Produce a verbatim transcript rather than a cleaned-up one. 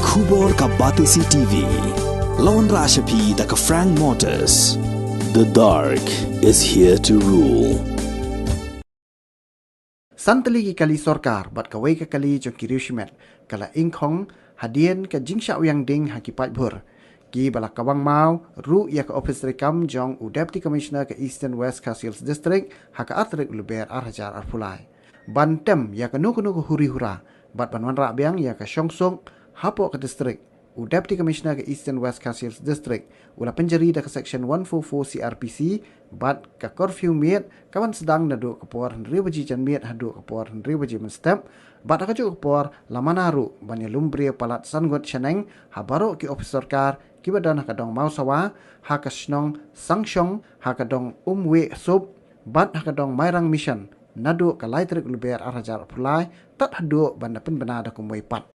Khubor ka Batesi T V. Lawan Rashapi da ka Frank Motors. The dark is here to rule. Santali ki kali sorkar bad kawei ka kali jong ki riewshimet ka la ingkhong hadien ka jingshah wiang ding ha ki paidbhur. Ki ba la kawang maw ruh ïa ka ophis treikam jong u Deputy Commissioner ka Eastern West Khasi Hills District ha ka ar tarik u Lber ar hajar arphew lai. Ban tem ïa kano kano ka huri hura bad ban wanrah biang ïa ka shongsuk hapoh ka district, u Deputy Commissioner ka Eastern West Khasi Hills District u la pynjari da ka Section one four four C R P C bad ka curfew miet ka ban sdang naduh ka por hynriew baje janmiet haduh ka por hynriew baje mynstep. Bad ha kajuh ka por la mana ruh ban ïalum briew palat san ngut shaneng ha baroh ki ophis sorkar ki ba don ha ka dong Mawsawa, ha ka shnong Sangshong, ha ka dong Umweh Sup bad ha ka dong Mairang Mission naduh ka lai tarik u Lber ar hajar arphew lai tad haduh ban da pynbna da kumwei pat.